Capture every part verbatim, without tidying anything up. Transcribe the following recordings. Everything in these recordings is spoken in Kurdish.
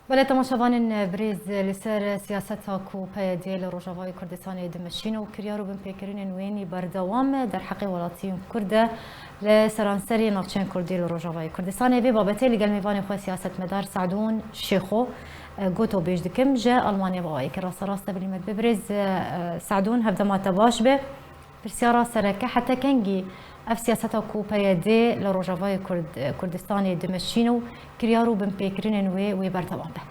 Belê temaşevanên birêz, li ser siyaseta ku P Y D li Rojavayê Kurdistanê dimeşîne û kiryar û binpêkirinên wênî berdewam e derheqê welatiyên Kurd de li seranserî navçeyên Kurdî li Rojavayê Kurdistanê. Vê babetê li gel mêvanê xwe siyasetmedar Sadûn Şêxo, e, gotobêj dikim, ji Almanya bi awayekî rasterast e. Bilî me dibe birêz, e, Sadûn, hevdema te baş be. Pirsyara sereke, heta kengî ev siyaseta ku P Y D li Rojavayê Kurd-, Kurdistanê dimeşîne û kiryar û binpêkirinên wê, wê berdewam be?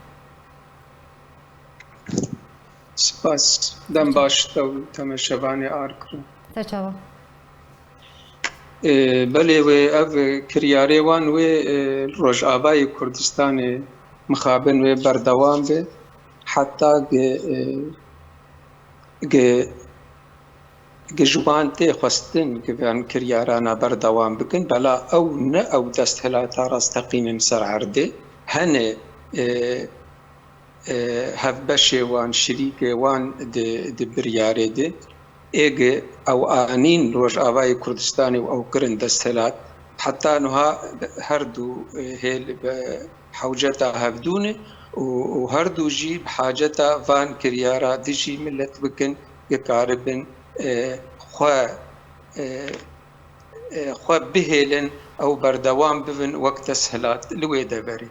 Spas. Dem baş tew temeşevanê Arkirî. Te çawa? Ê, belê wê ev kiryarê wan wê, ê, li Rojavayê Kurdistanê mixabin wê berdewam be. Heta gi, ê, gi, gi ji wan tê xwestin gi van kiryarana berdewam bikin, bela ew ne ew desthilata rasteqîn in ser erdê. Hene, e, e, hevbeşê wan, şirîkê wan di, di biryarê de. Ê gi ew anîn Rojavayê Kurdistanê û ew kirin desthilat. Heta nuha her du, e, hêl bi hewceta hevdû ne û, û her du jî bi haceta van kiryara dijî milet bikin, dikaribin, e, xwe, e, e, xwe bihêlin, ew berdewam bibin wek desthilat li wê deverê.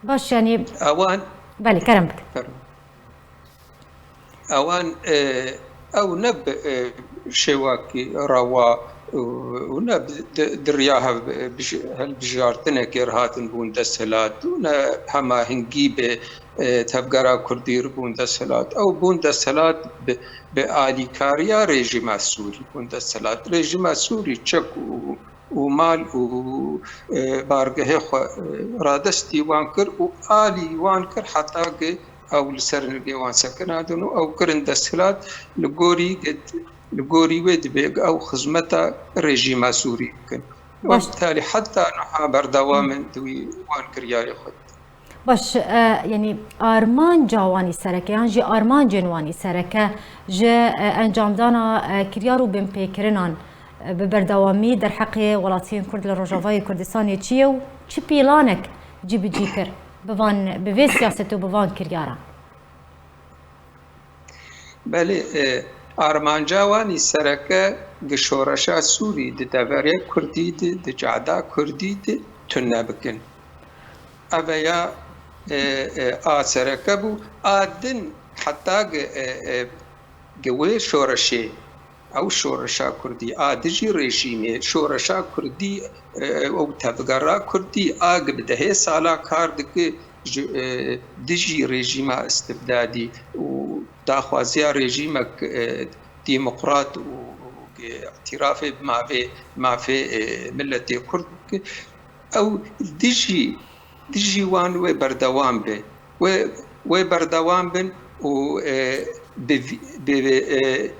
Baş, yanî Ewan belê, kerem bike. Ewan, e, ew ne bi, e, şêwakî rewa û, û ne bi di, di riya hev-, bij-, hilbijartinekê re hatin bûn desthilat û ne hemahingî bi, e, tevgera Kurdî re bûn desthilat. Ew bûn desthilat bi, bi alîkariya rejîma Sûrî bûn desthilat. Rejîma Sûrî çek û û mal û, e, bargehê xwe, e, radestî wan kir û alî wan kir heta ki ew li ser nirgê wan sekinandin û ew kirin desthilat li gorî, li gorî wê dibe ew xizmeta rejîma Sûrî bikin. Baş. Wek talî heta niha berdewam in di wî wan kiryarê xwe. Baş, e, yanî armanca wanî sereke yan jî armancên wanî sereke ji, e, encamdana, e, kiryar û binpêkirinan, e, bi berdewamî derheqê welatiyên Kurd li Rojavayê Kurdistanê çi ye û çi pîlanek cîbicî kir bi van, bi vê siyasetê û bi van kiryaran? Belê, e, armanca wanî sereke gi şoreşa Sûrî di deverê Kurdî di, di cada Kurdî di tune bikin. Eve ya, e, e, a sereke bû. A din heta gi, e, e, gi wê şoreşê, ew şoreşa Kurdî a dijî rejîmê, şoreşa Kurdî, e, ew tevgera Kurdî a gi bi dehê sala kar dike ji, e, dijî rejîma istibdadî û daxwaziya rejîmek, e, demokrat û, û îtirafê bi mafê, mafê, e, miletê Kurd bike. Ew dijî, dijî wan wê berdewam be. Wê, wê berdewam bin û, e, bi vî, bi, bi, e,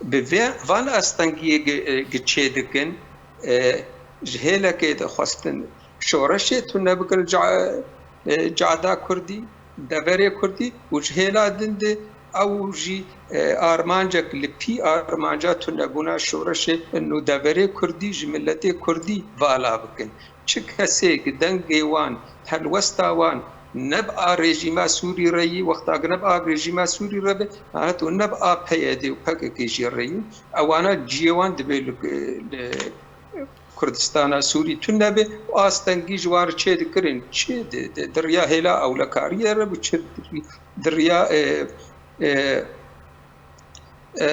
bi vê, van astengiyê gi, gi çê dikin, e, ji hêlekê dixwestin şoreşê tune bikin li ca-, e, cada Kurdî, deverê Kurdî û ji hêla din de ew jî, e, armancek li pî armanca tunebûna şoreşê nû deverê Kurdî ji miletê Kurdî vala bikin. Çi kesê ki dengê wan, helwesta wan ne bi a rejîma Sûrî re yî, wexta ki ne bi a rejîma Sûrî re be, hat û ne bi a P Y D û P K K jî re yî, ewana ciyê wan divê li, li Kurdistana Sûrî tune be û astengî ji wan re çê dikirin. Çi di, di, di riya hêla ewlekariyê re bû, çi di, di riya, e, e, e,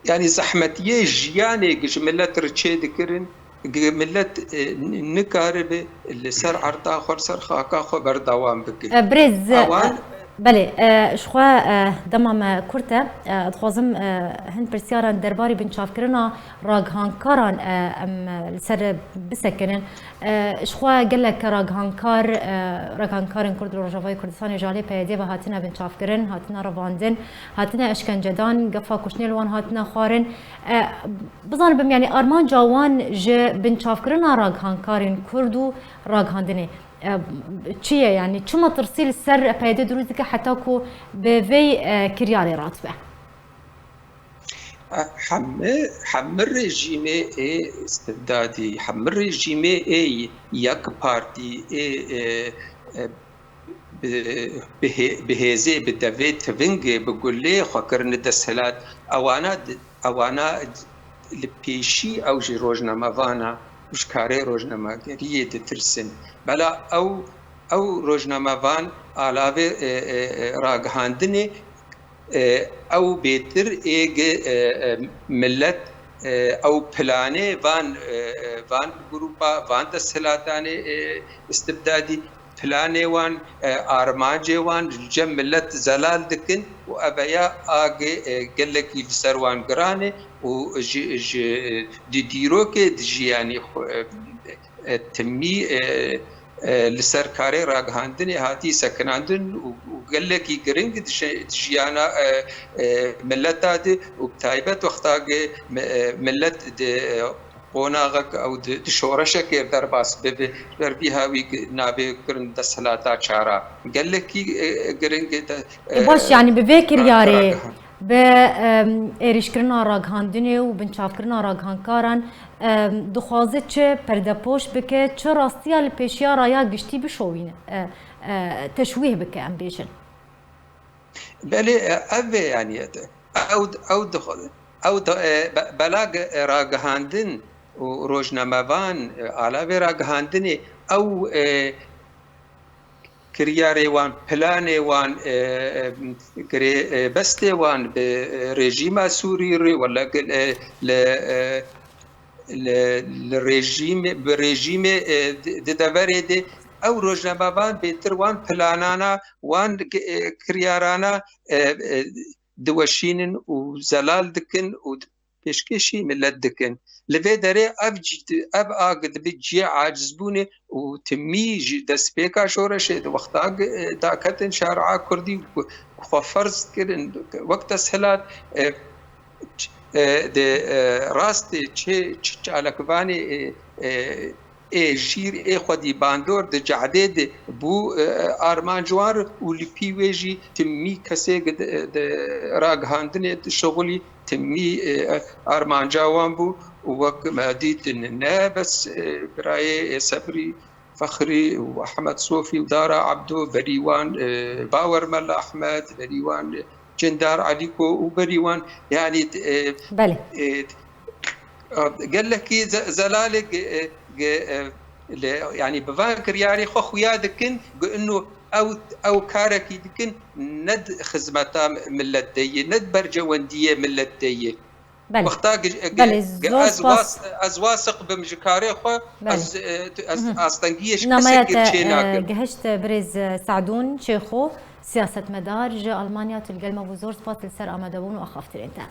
yanî zehmetiyê jiyanê ji milet re çê dikirin, gi milet, e, n-, nikaribe li ser erda xwe, li ser xaka xwe berdewam bike. E, birêz, e, Ewan e, belê, e, ji xwe, e, dema me kurt e, e, dixwazim, e, hin pirsyara derbarî binçavkirina ragihandkaran, e, em, e, li ser bisekinin. E, ji xwe gelek ragihandkar, e, ragihandkarên Kurd li Rojavayê Kurdistanê ji alî P Y D ve hatine binçavkirin, hatine revandin, hatine eşkencedan, gefa kuştinê li wan hatine xwarin. E, bizanibim, yanî armanca wan ji binçavkirina ragihandkarên Kurd û ragihandinê, e, çi ye? Yanî çi metirsî li ser P Y D dirûst dike heta ku bi vê, e, kiryarê radibe? Hemî, hemî rejîmê ê istibdadî, hemî rejîmê ê yek partî, ê, ê, ê, bi, bi hê-, bi hêzê, bi devê tivingê, bi gulê xwe kirine desthilat. Ewana di-, ewana li pêşî ew jî rojnamevana û ji karê rojnamegeriyê ditirsin. Bela ew, ew rojnamevan alavê, e, e, e, ragihandinê, e, ew bêtir ê gi, e, e, millet, e, ew planê van, e, e, van grûpa, van desthilatanê, e, istibdadî, planê wan, e, armancê wan li cem millet zelal dikin û eveya agê, e, gelekî li ser wan giran e û ji, ji, di dîrokê, di jiyanî xwe, e, e, timî, e, e, li ser karê ragihandinê hatî sekinandin û, û gelekî giring di ji-, di jiyana, e, e, mileta de û bi taybet wexta ge mi-, e, millet di, e, qonaxek ew di, di şoreşekê derbas bibe, ji ber vî hawî navê kirin desthilata çara. Gelekî, e, giring e de, Ê, baş, e, yanî bi vê kiryarê, ragihan- bi, em, êrîşkirina ragihandinê û binçavkirina ragihandkaran, em, dixwaze çi perdepoş bike, çi rastiya li pêşiya raya giştî bişowîne, e, e, teşwîh bike, em bêjin. Belê, e, ev e, yanî, e, ew, ew dixwaze, ew di, e, be-, bela ge-, e, ragihandin û rojnamevan, e, alavê ragihandinê, ew, e, kiryarê wan, planê wan, e, e, girê, e, bestê wan bi, e, rejîma Sûrî re, wela, e, li, e, li, li rejîmê, bi rejîmê, e, di, di deverê de ew rojnamevan bêtir wan planana, wan, e, kiryarana, e, e, diweşînin û zelal dikin û pêşkêşî millet dikin. Li vê derê ev cî-, ev ag dibe cihê acizbûnê û timî ji destpêka şoreşê di wexta gi-, daketin şari'a kurdî ku, ku xwe ferz kirin wek desthilat, e, ç-, e, di, e, rastê çi, çi çalakvanê, e, e, ê jîr ê xwedî bandor di cehdê de bû, e, armanc wan û li pî wê jî timî kesê di, di ragihandinê dişixulî, timî, e, armanca wan bû û wek me dîtin ne bes, e, birayê, e, Sebrî Fexrî û Ehmed Sofî û Dara Ebdo, berî wan, e, Bawer Mela Ehmed, berî wan, e, Cindar Elîko û berî wan, yanî, e, Belê. e, gelekî ze-, zelalê ge-, e, ge-, e, li, yanî bi van kiryarê xwe xuya dikin, gi inu ew, ew karekî dikin, ne di xizmeta millet de ye, ne di bercewendiyê millet de ye. Belê. Wexta ge-, ge-, Belê, ge-, zor ez spas. was-, ez wasiq bim ji karê xwe, Belê. ez, e, tu-, ez Mhm. astengiyê ji Namaya kesekê te, çê e, nakim. gihişt, e, birêz, e, Se'dûn Çêxo, siyasetmedar ji Almanya, tu li gel me bû. Zor spas li ser amadebûn û axaftirên te.